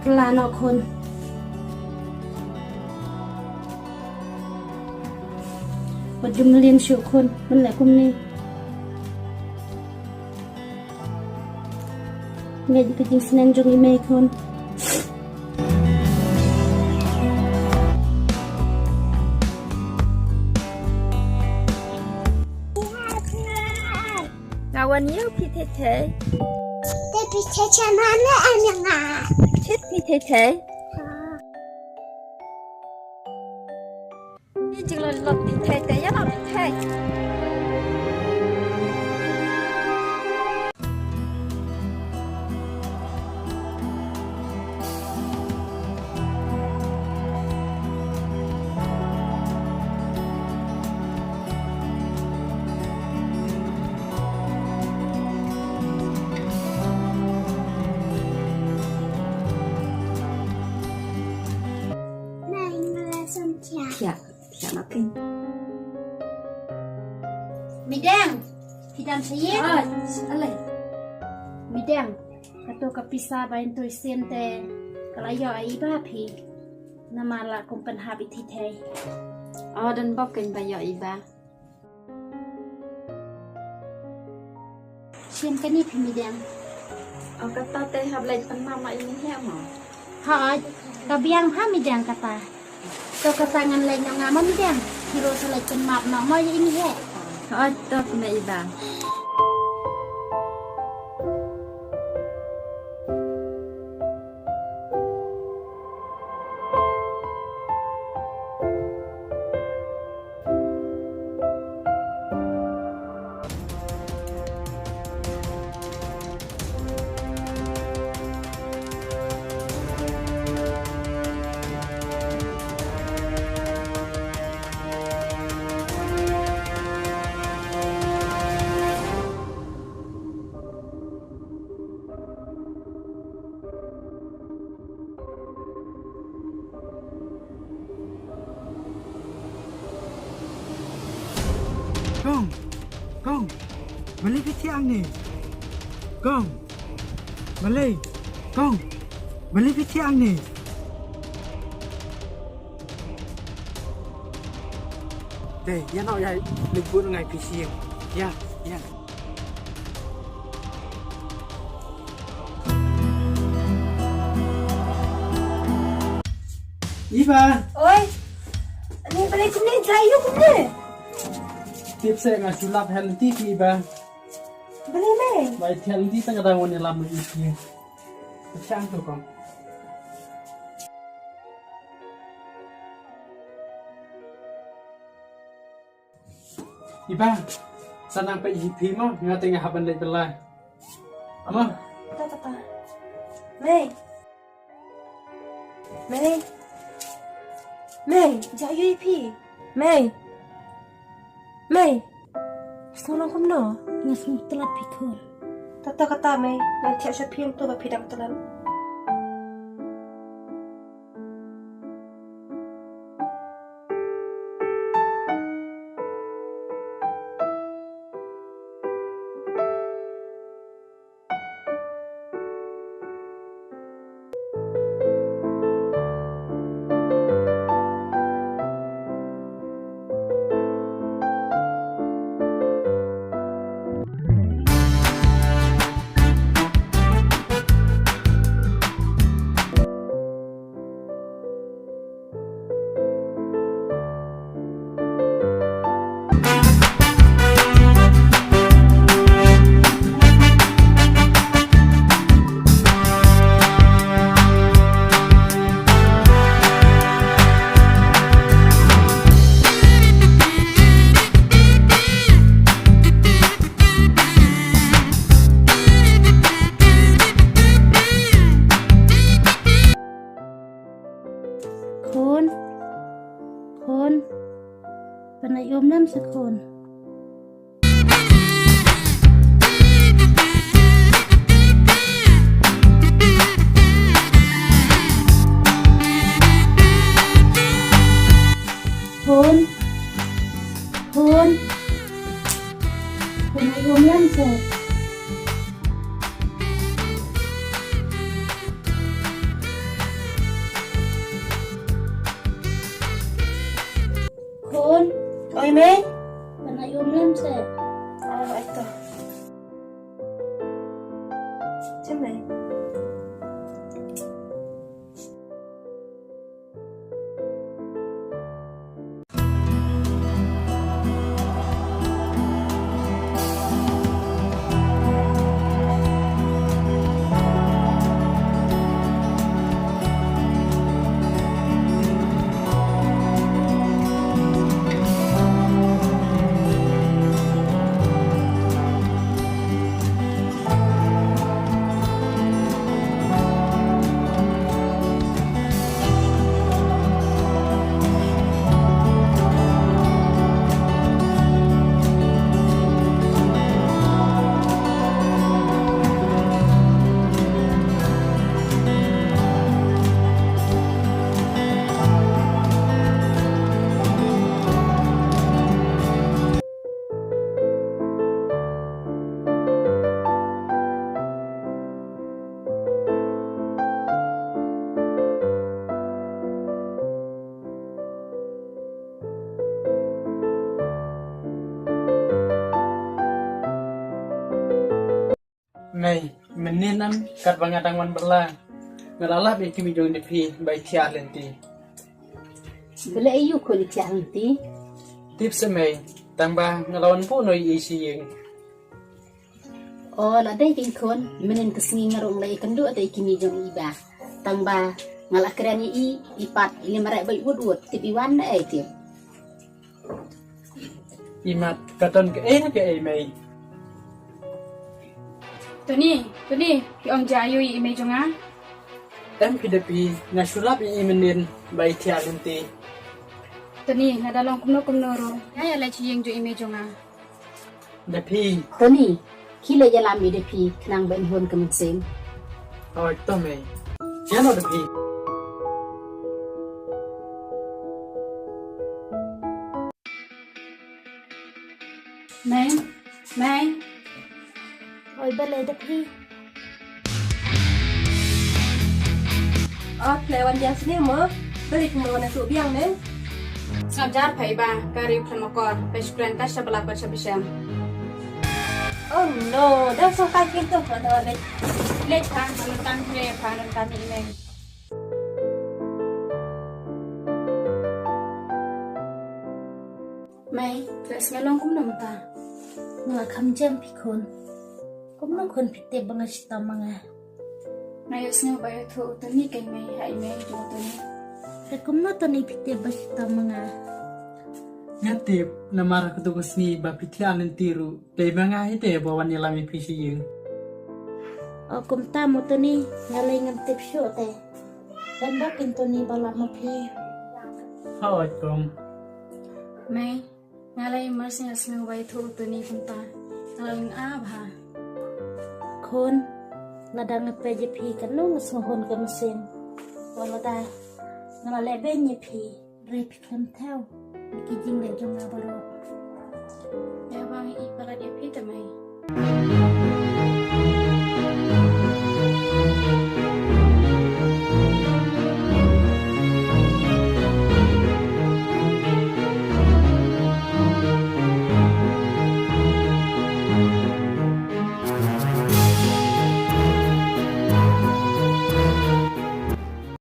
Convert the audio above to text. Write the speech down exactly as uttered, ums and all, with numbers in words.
Lah noh khun. Wat ju mlien shuh khun, ban leh kumne. Ngeit ïa ka jingsneng jong i mei khun. Nga wan ïa phi thei thei. Te phi thei thei ma ne, am ïa nga. Chit phi thei thei. Ni jinglong lop phi thei thei, ïa lop phi thei. Nai, nga la son thiah. Thiah, thiah ma phi. Midang, phi dang sa ïa? Ah, alai. Midang, kato ka pisa ba yn tu sien te ka la ïoh ïa i ba phi. Namar la kum pynhap i thei thei. Oh, don bok kein ba ïoh i ba. Sien kane phi midang. Oh, kata te hap leit pynmap ma i mei heh mo. Hooid, ka biang ha midang kata. To kata ngan leit noh nga ma midang. Phi ruh sa leit pynmap noh mo ïa i mei heh. Hooid, to phi mei i ba. Kong, kong, balei phi thiah hangne? Kong, balei, kong, balei phi thiah hangne? Te, ïa noh ïa, leit bud nga ïa phi sha ïing. Ïa, ïa. Iba. Oi. Ani balei kumne, jai ïa kumne. Tip seh nga shu lap hel lynti phi Iba. Balei me? Bai thiah lynti tang ka dang wan ïalam ïa phi. Pyrshang to kong. Iba, sa nang peit hi phi mo, nga te nga hap ban leit bylla. Mo. Ta, ta, ta. Mei. Mei. Mei, jia ïa phi. Mei. Mei. Sngewlong kumno? Nga sngewtynnat phi khun. Ta, ta, kata Mei, ngan thiah sha phi hangto ba phi dang tynnat. Khun. Khun. Pynlait um lem se khun. Khun. Khun. Pynlait um lem se. Ngan kat ba nga dang wan bylla. Nga la lap ïa i kmie jong i da phi ba i thiah lynti. Balei aïu khun i thiah lynti? Tip sa mei, tang ba nga la wan buh noh ïa i sha ïing. O, la dei kein khun, mynnin ka sngi nga ruh nga la ïakynduh ïa i kmie jong i ba. Tang ba nga la kren ïa i, i pat i la mareh beit wut wut, tip i wan na ei tip. I mat, ka don kaei na kaei mei. Tony, Tony, phi ong ja aïu ïa i mei jong nga? Em phi da phi, nga shu lap ïa i mynnin ba i thiah lynti. Tony, lada long kumno kumno ruh, nga ïa leit sha ïing jong i mei jong nga. Da phi. Tony, khie leit ïalam ïa i da phi khnang ba in hun ka mynsiem. Hooid to mei. Ïa no da phi. Mei, mei. Oi, balei da phi? O, phi la wan biang sini mo? Balei phim wan ïathuh biang ne? Sngap jar pha i ba, ka ri u khlem akor, pha shu kren ka sha ba la pat sha ba sha. Oh no, dang sngewkai phi to, pha to leit. Leit pha, ngan tang phi, pha ngan tang i mei. Mei, phi la sngewlong kumno mynta? Nga la kham jem phi khun. Kumno khun phi tip ba nga shitom ma nga? Nga ïohsngew ba ïathuh u Tony kein mei ha i mei jong u Tony. Te kumno Tony phi tip ba shitom ma nga? Nga tip namar ha kato ka sngi ba phi thiah lynti ruh. Dei ma nga hi te ba wan ïalam ïa phi sha ïing. O kumta mo Tony, nga lei ngam tip shuh te. Don ba kin Tony ba lap ma phi. Hooid kong. Mei, nga lei mar sngewsngew ba ïathuh u Tony kumta. Nga lei nga bha. Khun, lada nga peit ïa phi kano nga sngewhun ka mynsiem. Wat lada nga la leh beiñ ïa phi. Hynrei phi khlem thew ïa ki jingleh jong nga baroh. Ïa ba nga ïeit palat ïa phi te mei.